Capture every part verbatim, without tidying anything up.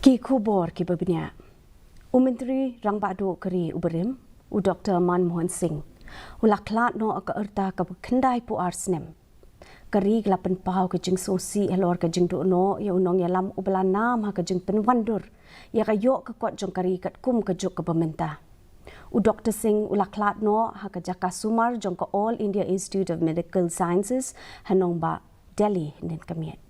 Ki khubor kiba bniah. U Myntri Rangbah Duh ka ri u barim, u Doktor Manmohan Singh, u la khlad noh ha ka rta kaba khyndai phew ar snem. Ka ri ka la pynpaw ka jingsngewsih halor ka jingduh noh ïa u nongïalam uba la nam ha ka jingpynwandur ïa ka ïoh ka kot jong ka ri katkum ka juk kaba mynta. U Doktor Singh u la khlad noh ha ka jaka sumar jong ka All India Institute of Medical Sciences ha nongbah Delhi hynnin ka miet.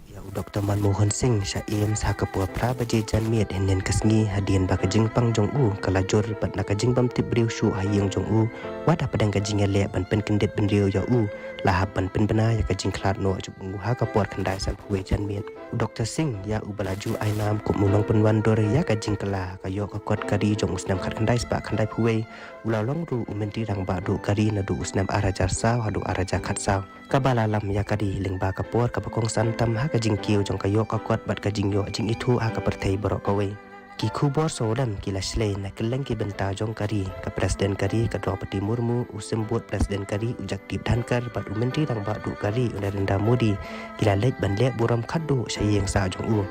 Ïa u Doktor Manmohan Singh sha AIIMS ha ka por phra baje janmiet hynnin ka sngi, hadien ba ka jingpang jong u ka la jur bad na ka jingbymtip briew shuh ha ïing jong u, wat hapdeng ka jingïaleh ban pynkyndit bynriew ïa u, la hap ban pynbna ïa ka jingkhlad noh jong u ha ka por khyndai sanphew wei janmiet. U Doktor Singh, ïa uba la ju ai nam kum u nongpynwandur ïa ka jingkylla ka ïoh ka kot ka ri jong u snem khatkhyndai spah khyndaiphew wei, u la long ruh u Myntri Rangbah Duh ka ri naduh u snem ar hajar saw haduh ar hajar khatsaw, kaba la lam ïa ka ri lyngba ka por kaba kongsan tam ha ka jingkiew jong ka ïoh ka kot bad ka jingïoh jingithuh ha ka pyrthei baroh kawei. Ki khubor sawdong ki la shlei na kylleng ki bynta jong ka ri. Ka President ka ri ka Droupadi Murmu, u Symbud President ka ri u Jagdeep Dhankhar bad u Myntri Rangbah Duh ka ri u Narendra Modi ki la leit ban leh burom khadduh sha ïing sah jong u.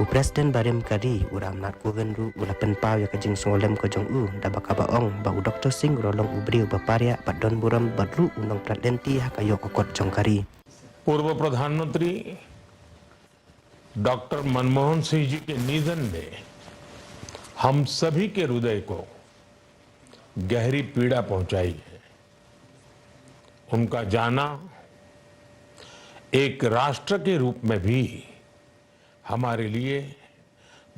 U President barim ka ri u Ram Nath Kovind ruh u la pynpaw ïa ka jingsngewlem ka jong u, da ba kaba ong ba u Doktor Singh u la long u briew ba pariah bad don burom bad ruh u nongprat lynti ha ka ïoh ka kot jong ka ri. पूर्व प्रधानमंत्री डॉक्टर मनमोहन सिंह जी के निधन ने हम सभी के हृदय को गहरी पीड़ा पहुंचाई है। उनका जाना एक राष्ट्र के रूप में भी हमारे लिए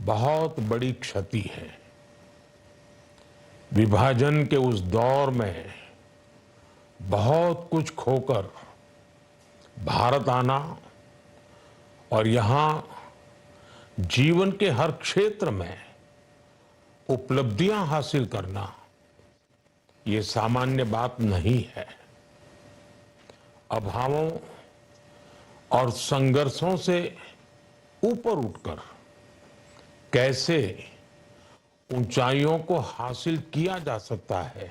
बहुत बड़ी क्षति है। विभाजन के उस दौर में बहुत कुछ खोकर भारत आना और यहाँ जीवन के हर क्षेत्र में उपलब्धियां हासिल करना, ये सामान्य बात नहीं है। अभावों और संघर्षों से ऊपर उठकर कैसे ऊंचाइयों को हासिल किया जा सकता है,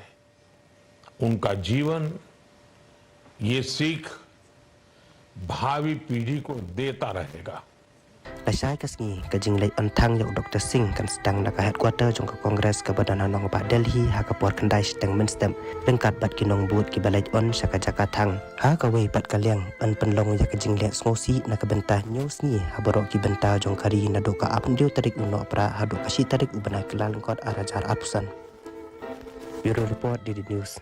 उनका जीवन ये सीख भावी पीढ़ी को देता रहेगा। Lashai ka sngi, ka jingleit on thang ïa u Doktor Singh kan sdang na ka headquarter jong ka Congress kaba don ha nongbah Delhi ha ka por khyndai shiteng mynstep, ryngkat bad ki nongbud kiba leit on sha ka jaka thang. Ha kawei pat ka liang, yn pynlong ïa ka jingleh sngewsih na ka bynta hynñiew sngi ha baroh ki bynta jong ka ri naduh ka arphew hynriew tarik u Nohprah haduh ka shi tarik u bnai Kyllalyngkot ar hajar arphew san. Bureau Report, D D News.